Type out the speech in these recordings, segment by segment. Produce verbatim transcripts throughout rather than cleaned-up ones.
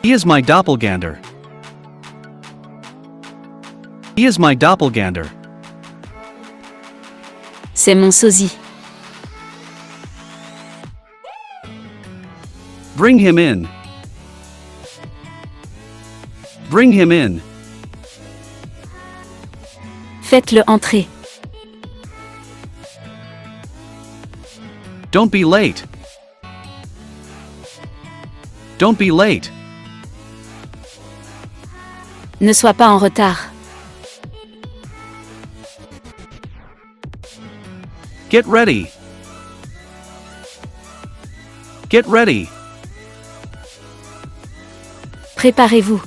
He is my doppelganger. He is my doppelganger. C'est mon sosie. Bring him in. Bring him in. Faites-le entrer. Don't be late. Don't be late. Ne sois pas en retard. Get ready. Get ready. Préparez-vous.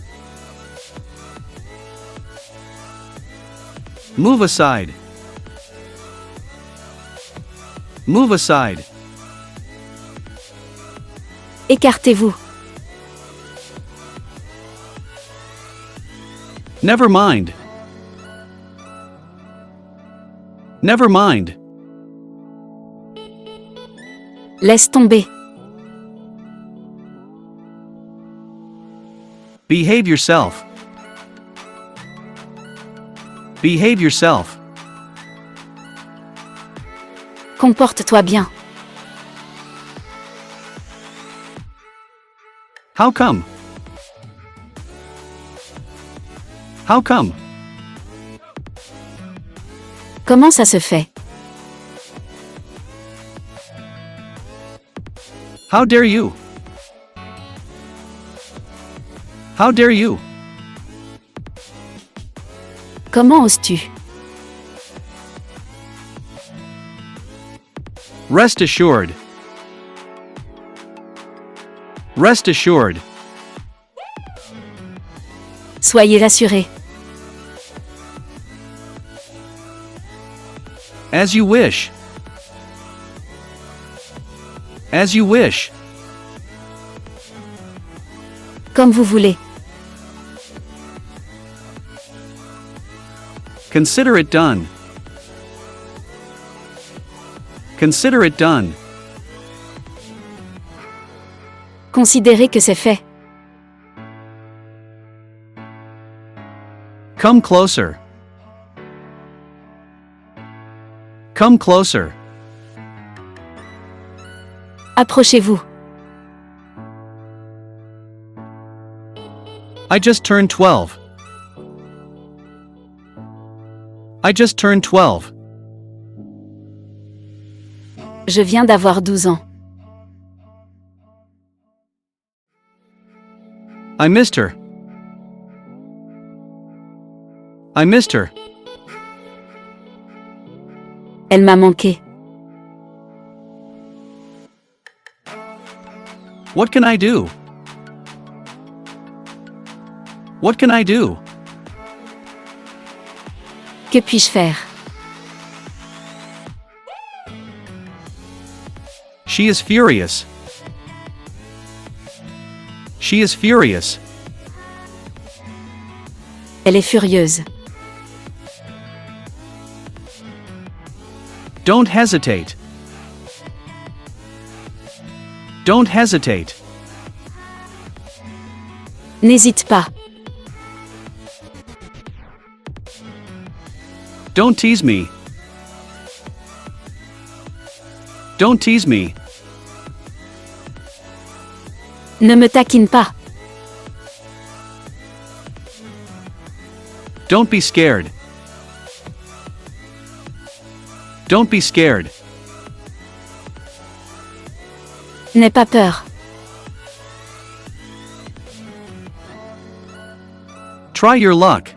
Move aside. Move aside. Écartez-vous. Never mind. Never mind. Laisse tomber. Behave yourself. Behave yourself. Comporte-toi bien. How come? How come? Comment ça se fait? How dare you? How dare you? Comment oses-tu? Rest assured. Rest assured. Soyez rassurés. As you wish. As you wish. Comme vous voulez. Consider it done. Consider it done. Considérez que c'est fait. Come closer. Come closer. Approchez-vous. I just turned twelve. I just turned twelve. Je viens d'avoir douze ans. I missed her. I missed her. Elle m'a manqué. What can I do? What can I do? Que puis-je faire? She is furious. She is furious. Elle est furieuse. Don't hesitate. Don't hesitate. N'hésite pas. Don't tease me. Don't tease me. Ne me taquine pas. Don't be scared. Don't be scared. N'aie pas peur. Try your luck.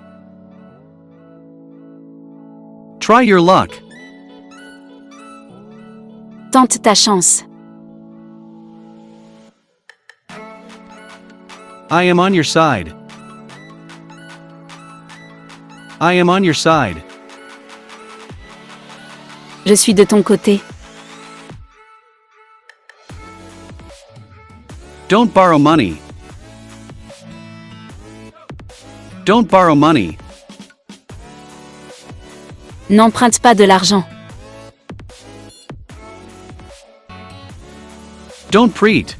Try your luck. Tente ta chance. I am on your side. I am on your side. Je suis de ton côté. Don't borrow money. Don't borrow money. N'emprunte pas de l'argent. Don't preet.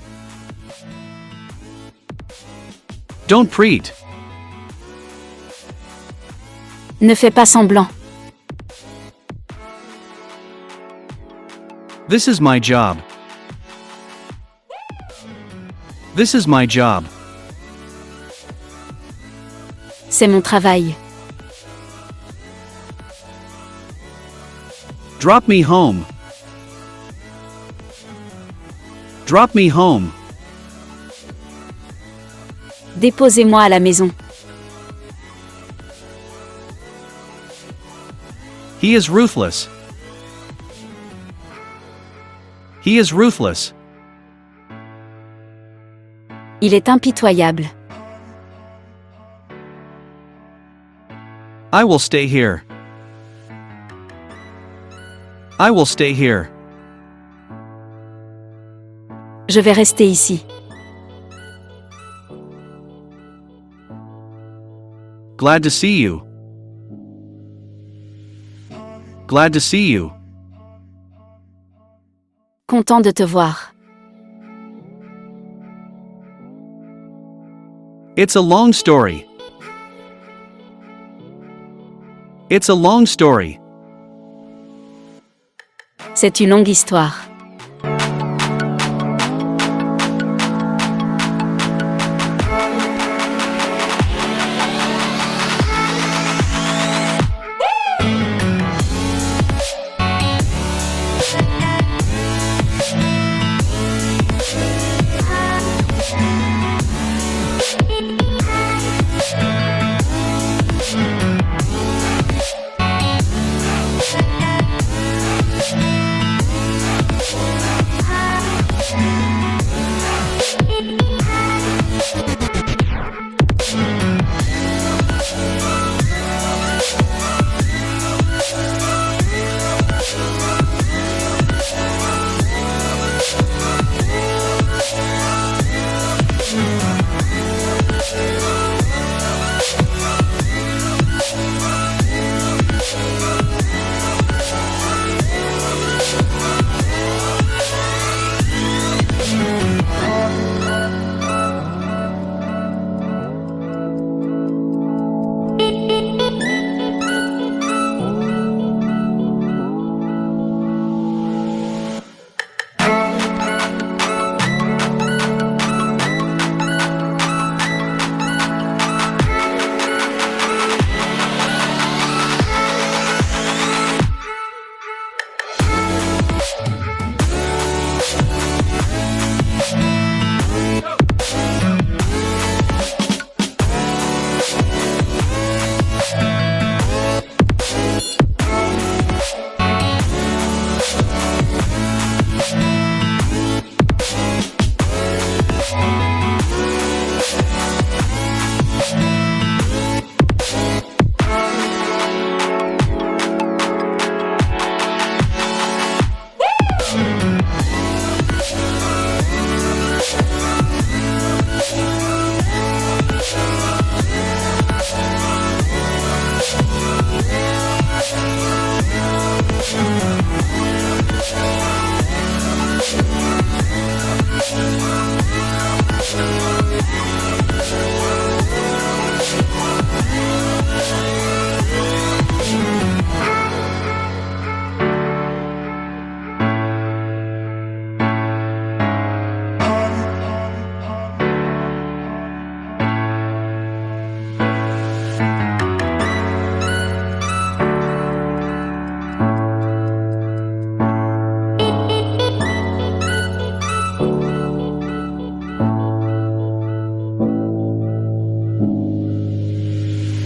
Don't preet. Ne fais pas semblant. This is my job. This is my job. C'est mon travail. Drop me home. Drop me home. Déposez-moi à la maison. He is ruthless. He is ruthless. Il est impitoyable. I will stay here. I will stay here. Je vais rester ici. Glad to see you. Glad to see you. Content de te voir. It's a long story. It's a long story. C'est une longue histoire.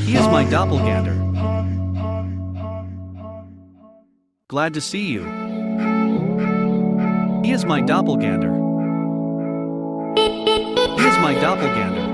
He is my doppelganger. Glad to see you. He is my doppelganger. He is my doppelganger.